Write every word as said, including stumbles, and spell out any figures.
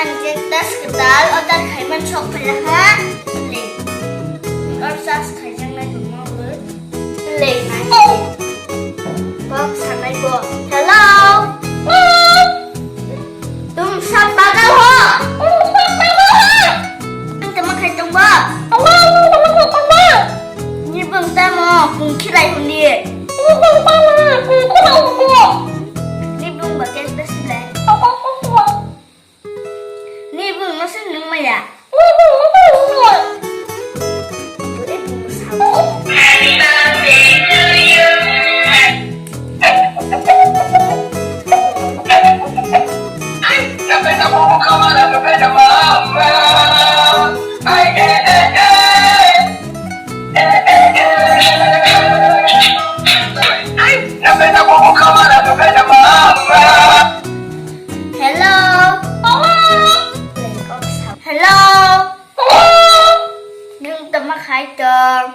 Ang je tas kwtal order khaiman sok phailaha. Le. Or sas khaijaknai tongma bwrwi. Le nai. Kok sanai bo. Hello. Tum sab bagal ho. Ang tama khai tongba. Ni bwng tamo kung khilai hundi. Ni bwng ba kek ta silai. Ni bwng no sin nung maya. Hello. Hello. Nwng tama khai tong?